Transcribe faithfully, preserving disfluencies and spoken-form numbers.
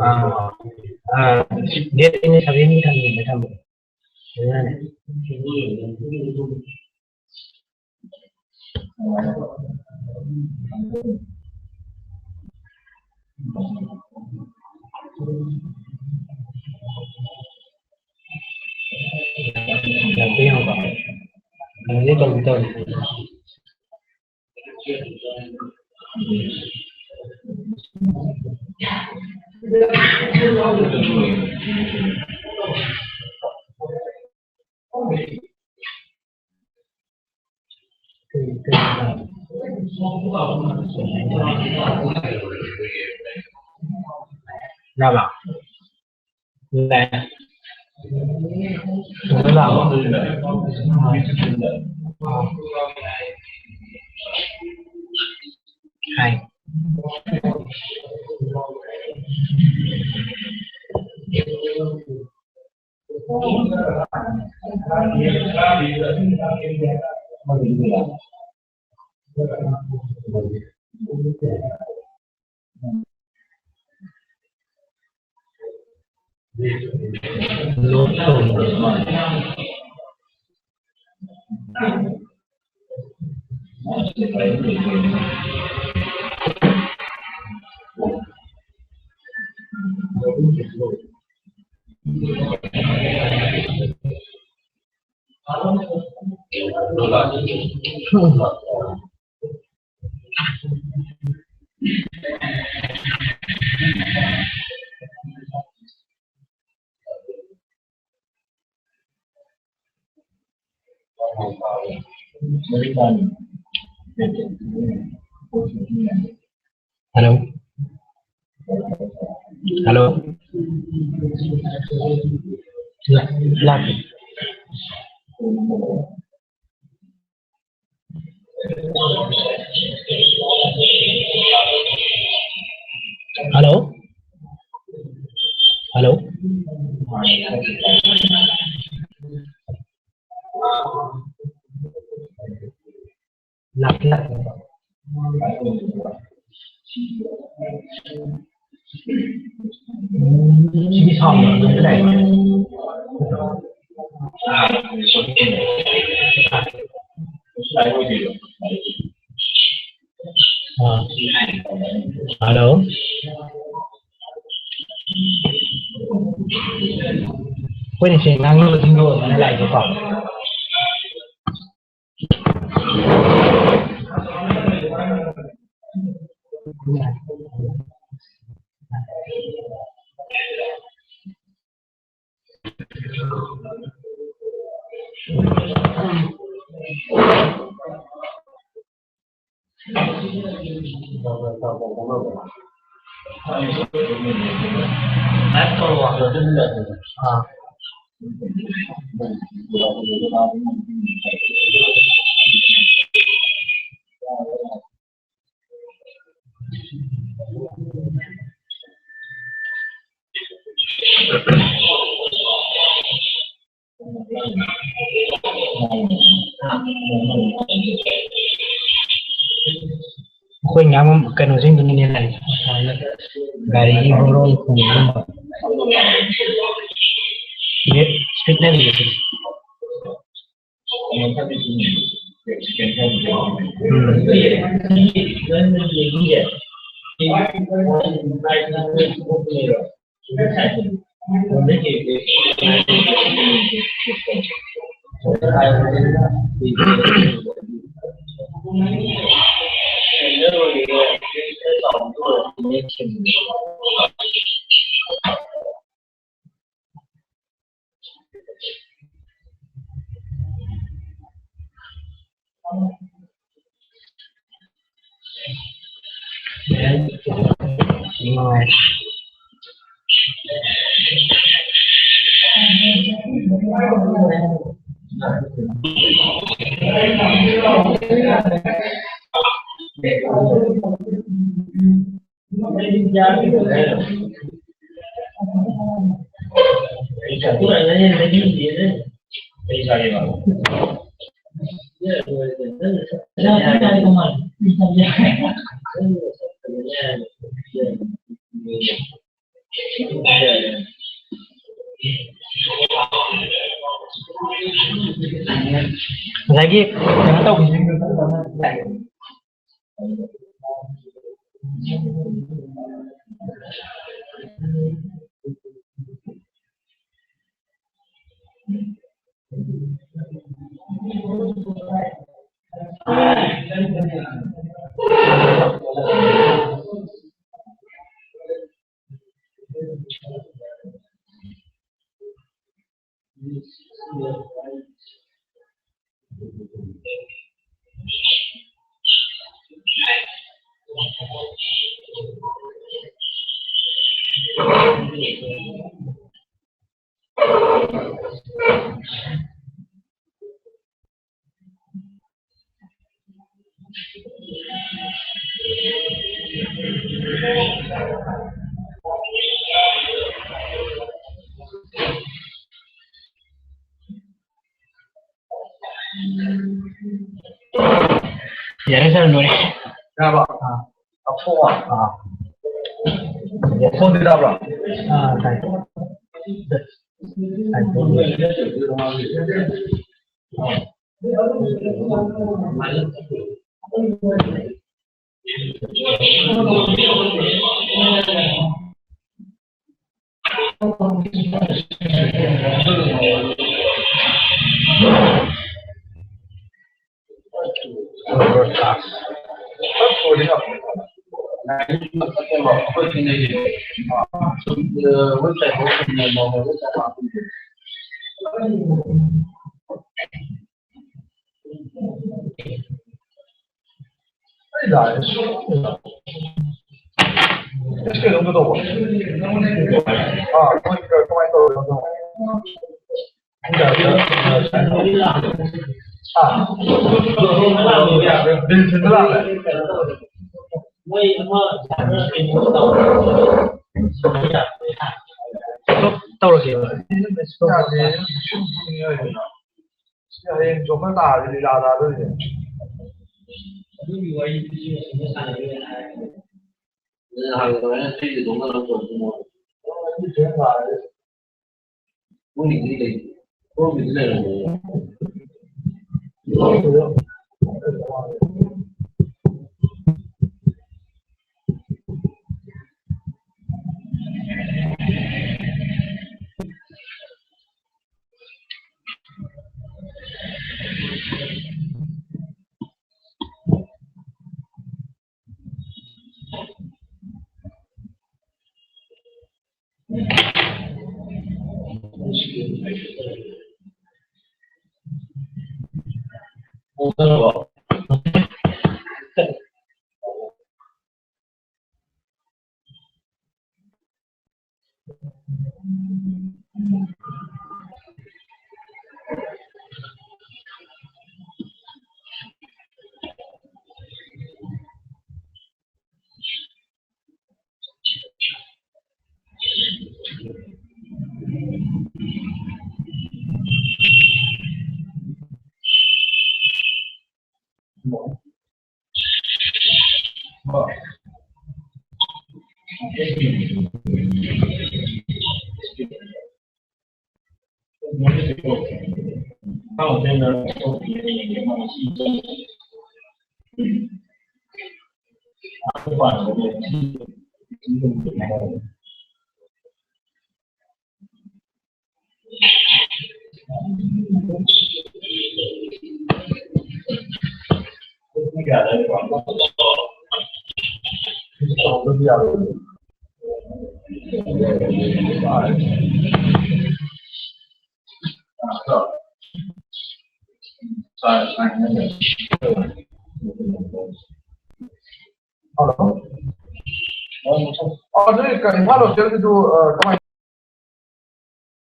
ꯑꯥ, ꯑꯥ, date ꯑꯩꯅ seven ꯒꯤ ꯊꯝꯃꯦ, ꯊꯝꯃꯦ꯫ ꯑꯗꯨꯅꯅꯦ꯫ ꯌꯥꯕ? ꯂꯥꯛꯑꯦ꯫ ꯂꯥꯛꯑꯣ꯫ ꯍꯥꯏ꯫ Hello. Hello. ꯂꯥꯛ-, ꯂꯥꯛꯀꯦ꯫ Hello. ꯍꯜꯂꯣ꯫ ꯂꯥꯛꯇꯤ ꯂꯥꯛꯇꯦ꯫ ꯁꯤꯒꯤ sound ꯑꯗꯨꯝ ꯂꯥꯛꯑꯦ꯫ ꯑꯥ꯫ ꯍꯜꯂꯣ꯫ ꯑꯩꯈꯣꯏꯅ ꯁꯤ ꯉꯥꯡꯅꯕꯁꯤꯡꯗꯣ ꯑꯗꯨꯃꯥꯏꯅ ꯂꯥꯛꯑꯦꯕꯀꯣ꯫ ꯑꯥ꯫ ꯑꯩꯈꯣꯏ ꯉꯥꯡꯕ ꯀꯩꯅꯣꯁꯤꯡꯗꯨꯅꯅꯦ ꯂꯥꯛꯏꯁꯦ꯫ ꯒꯥꯔꯤꯒꯤ ꯍꯣꯔꯣꯟ ꯈꯣꯡꯕꯒꯨꯝꯕ꯫ ꯅꯦꯠ ꯁꯤꯒꯅꯦꯜꯒꯤ꯫ ꯎꯝ꯫ ꯉꯁꯥꯏꯒꯤ ꯀꯩꯅꯣ ꯇꯧꯕꯁꯤꯡꯗꯣ ꯌꯥꯔꯦ ꯁꯥꯔ, ꯂꯣꯏꯔꯦ꯫ ꯌꯥꯔꯕ? ꯑꯥ꯫ ꯐꯣꯟꯗꯤ ꯇꯥꯕ꯭ꯔꯣ? ꯑꯥ, ꯇꯥꯏ꯫ ꯇꯥꯏ꯫ ꯑꯩ ꯂꯥꯛꯑꯦ꯫ ꯑꯁ, ꯀꯩꯅꯣꯝꯇ ꯇꯧꯕ꯫ ꯑꯥ, ꯃꯣꯏ ꯀꯃꯥꯏꯅ ꯇꯧꯔꯤꯅꯣ? ꯑꯥ꯫ ꯕꯤꯜ ꯊꯤꯟꯕ ꯂꯥꯛꯑꯦ꯫ ꯇꯧꯔꯒꯦꯕ꯫ ꯌꯥꯗꯦ, ꯁꯤ ꯍꯌꯦꯡ ꯖꯣꯀꯔ ꯇꯥꯔꯗꯤ ꯂꯤꯂꯥ ꯇꯥꯗꯣꯏꯅꯦ꯫ ꯑꯗꯨꯒꯤ ꯋꯥꯔꯤꯗꯨꯁꯨ ꯑꯃꯨꯛ ꯁꯥꯟꯅꯕ ꯌꯥꯏ ꯍꯥꯏꯔꯒ꯫ ꯑꯗꯨꯅ ꯍꯥꯟꯅ ꯀꯃꯥꯏꯅ ꯊ꯭ꯔꯤꯗꯤ ꯇꯣꯡꯅ ꯂꯧꯊꯣꯛꯇꯣꯏꯅꯣ? ꯑꯗꯨ ꯖꯣꯀꯔ ꯇꯥꯔꯗꯤ꯫ ꯃꯣꯏꯒꯤꯗꯤ ꯂꯩ-, ꯃꯣꯏꯒꯤꯗꯤ ꯂꯩꯔꯝꯃꯣꯏꯌꯦ꯫ Hello? ꯑꯣ, ꯅꯣꯏ ꯀꯔꯤ, ꯏꯝꯐꯥꯜ ꯍꯣꯁꯇꯦꯜꯒꯤꯗꯨ, ꯑ, ꯀꯃꯥꯏ